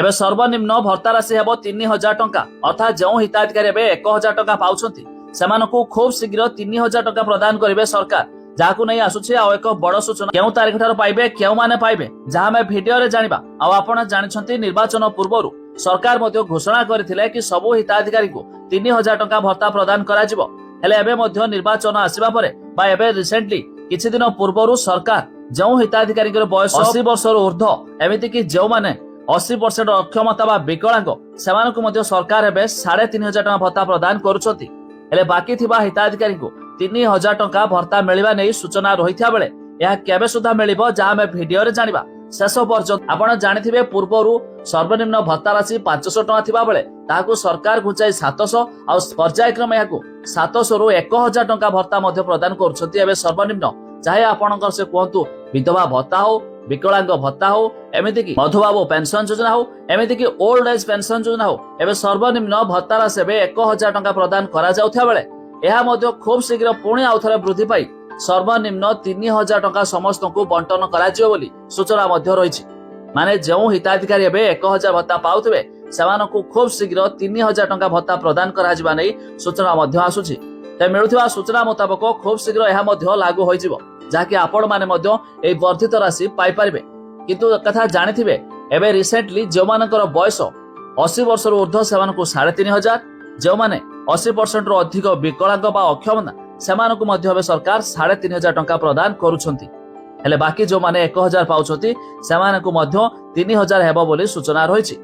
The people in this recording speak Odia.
ଏବେ ସର୍ବନିମ୍ନ ଭତ୍ତା ରାଶି ହେବ 3000 ଟଙ୍କା। ଅର୍ଥାତ୍ ଯେଉଁ ହିତାଧିକାରୀ ଏବେ 1000 ଟଙ୍କା ପାଉଛନ୍ତି, ସେମାନଙ୍କୁ ଖୁବ୍ ଶୀଘ୍ର 3000 ଟଙ୍କା ପ୍ରଦାନ କରିବେ ସରକାର, ଯାହାକୁ ନେଇ ଆସୁଛି ଆଉ ଏକ ବଡ ସୂଚନା। କେଉଁ ତାରିଖ ଠାରୁ ପାଇବେ, କେଉଁମାନେ ପାଇବେ, ଯାହା ଆମେ ଭିଡିଓରେ ଜାଣିବା। ଆଉ ଆପଣ ଜାଣିଛନ୍ତି, ନିର୍ବାଚନ ପୂର୍ବରୁ ସରକାର ମଧ୍ୟ ଘୋଷଣା କରିଥିଲେ କି ସବୁ ହିତାଧିକାରୀଙ୍କୁ 3000 ଟଙ୍କା ଭତ୍ତା ପ୍ରଦାନ କରାଯିବ। ହେଲେ ଏବେ ମଧ୍ୟ ନିର୍ବାଚନ ଆସିବା ପରେ ବା ଏବେ ରିସେଣ୍ଟଲି କିଛି ଦିନ ପୂର୍ବରୁ ସରକାର ଯେଉଁ ହିତାଧିକାରୀଙ୍କର ବୟସ 80 ବର୍ଷରୁ ଉର୍ଦ୍ଧ୍ୱ, ଏମିତିକି ଯେଉଁମାନେ 80% ଅକ୍ଷମତା ବା ବିକଳାଙ୍ଗ, ସେମାନଙ୍କୁ ମଧ୍ୟ ସରକାର ଏବେ 3500 ଟଙ୍କା ଭତ୍ତା ପ୍ରଦାନ କରୁଛନ୍ତି। ହେଲେ ବାକି ଥିବା ହିତାଧିକାରୀଙ୍କୁ 3000 ଟଙ୍କା ଭତ୍ତା ମିଳିବା ନେଇ ସୂଚନା ରହିଥିବା ବେଳେ ଏହା କେବେ ସୁଦ୍ଧା ମିଳିବ, ଯାହା ଆମେ ଭିଡିଓରେ ଜାଣିବା ଶେଷ ପର୍ଯ୍ୟନ୍ତ। ଆପଣ ଜାଣିଥିବେ, ପୂର୍ବରୁ ସର୍ବନିମ୍ନ ଭତ୍ତା ରାଶି 500 ଟଙ୍କା ଥିବା ବେଳେ ତାହାକୁ ସରକାର ଘୁଞ୍ଚାଇ 700 ଆଉ ପର୍ଯ୍ୟାୟକ୍ରମେ ଏହାକୁ 700ରୁ 1000 ଟଙ୍କା ଭତ୍ତା ମଧ୍ୟ ପ୍ରଦାନ କରୁଛନ୍ତି। ଏବେ ସର୍ବନିମ୍ନ ଚାହେ ଆପଣଙ୍କର ସେ କୁହନ୍ତୁ ବିଧବା ଭତ୍ତା ହଉ, ବିକଳାଙ୍ଗ ଭତ୍ତା ହଉ, ଏମିତିକି ମଧୁବାବୁ ପେନସନ ଯୋଜନା ହଉ, ଏମିତିକି ଓଲ୍ଡ ଏଜ୍ ପେନସନ ଯୋଜନା ହଉ, ଏବେ ସର୍ବନିମ୍ନ ଭତ୍ତା ରାଶି ଏବେ 1000 ଟଙ୍କା ପ୍ରଦାନ କରାଯାଉଥିବା ବେଳେ ଏହା ମଧ୍ୟ ଖୁବ୍ ଶୀଘ୍ର ପୁଣି ଆଉଥରେ ବୃଦ୍ଧି ପାଇ ସର୍ବନିମ୍ନ 3000 ଟଙ୍କା ସମସ୍ତଙ୍କୁ ବଣ୍ଟନ କରାଯିବ ବୋଲି ସୂଚନା ମଧ୍ୟ ରହିଛି। ମାନେ ଯେଉଁ ହିତାଧିକାରୀ ଏବେ 1000 ଭତ୍ତା ପାଉଥିବେ, ସେମାନଙ୍କୁ ଖୁବ୍ ଶୀଘ୍ର 3000 ଟଙ୍କା ଭତ୍ତା ପ୍ରଦାନ କରାଯିବା ନେଇ ସୂଚନା ମଧ୍ୟ ଆସୁଛି। ତେବେ ମିଳୁଥିବା ସୂଚନା ମୁତାବକ ଖୁବ୍ ଶୀଘ୍ର ଏହା ମଧ୍ୟ ଲାଗୁ ହୋଇଯିବ, ଯାହାକି ଆପଣମାନେ ମଧ୍ୟ ଏହି ବର୍ଦ୍ଧିତ ରାଶି ପାଇପାରିବେ। କିନ୍ତୁ କଥା ଜାଣିଥିବେ, ଏବେ ରିସେଣ୍ଟଲି ଯେଉଁମାନଙ୍କର ବୟସ 80 ବର୍ଷରୁ ଉର୍ଦ୍ଧ୍ୱ ସେମାନଙ୍କୁ 3500, ଯେଉଁମାନେ 80%ରୁ ଅଧିକ ବିକଳାଙ୍ଗ ବା ଅକ୍ଷମତା, ସେମାନଙ୍କୁ ମଧ୍ୟ ଏବେ ସରକାର 3500 ଟଙ୍କା ପ୍ରଦାନ କରୁଛନ୍ତି। ହେଲେ ବାକି ଯେଉଁମାନେ 1000 ପାଉଛନ୍ତି, ସେମାନଙ୍କୁ ମଧ୍ୟ 3000 ହେବ ବୋଲି ସୂଚନା ରହିଛି।